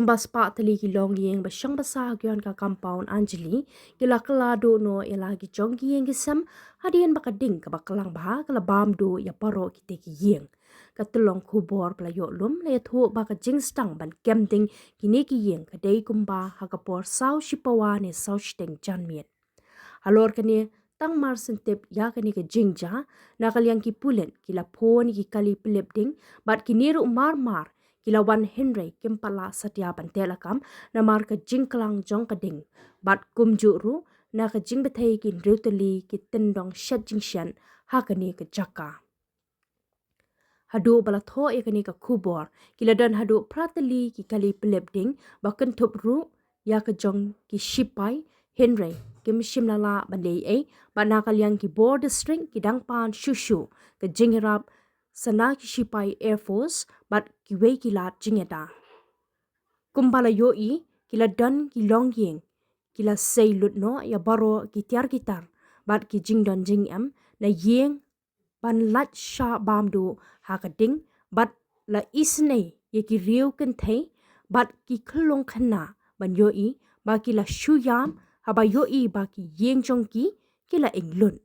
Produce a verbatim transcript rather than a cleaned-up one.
Kumba spah tylli ki longïing ba shong basa ha ka ïong ka compound Anjali ki la kylla duh noh ïa la ki jong ki ïing ki sem hadien ba ka ding kaba klang bha ka la bam duh ïa baroh kitei ki ïing. Ka tyllong khubor ba la ïoh lum la ïathuh ba ka jingsdang ban kem ding kine ki ïing ka dei kumba ha ka por saw shipawa ne saw shiteng janmiet. Halor kane, tang mar shen tip ïa kane ka jingjia, na ka liang ki pulit ki la phone ïa ki kali pylip ding bad kine ruh mar mar ki la wan hynrei kim pat lah satia ban teh lakam namar ka jingklang jong ka ding bad kumjuh ruh na ka jingbthei ki hynriew tylli ki tyndong shet jingshet ha kane ka jaka. Haduh ba la thoh ïa kane ka khubor ki la don haduh phra tylli ki kali pylip ding ba kynthup ruh ïa ka jong ki shipai, hynrei kim shym la lah ban leh ei bad na ka liang ki bor district ki dang pan shuh shuh ka jingïarap sa na ki shipai Air Force bad kiwei ki lad jingïada. Kumba la ïohi ki la don ki longïing ki la sei lut noh ïa baroh ki tiar ki tar bad ki jingdon jingem na ïing ban lait shah bam duh ha ka ding bad la isynei ïa ki riew kynthei bad ki khyllung khynnah ban ïohi ba ki la shu ïam haba ïohi ba ki ïing jong ki ki la ing lut.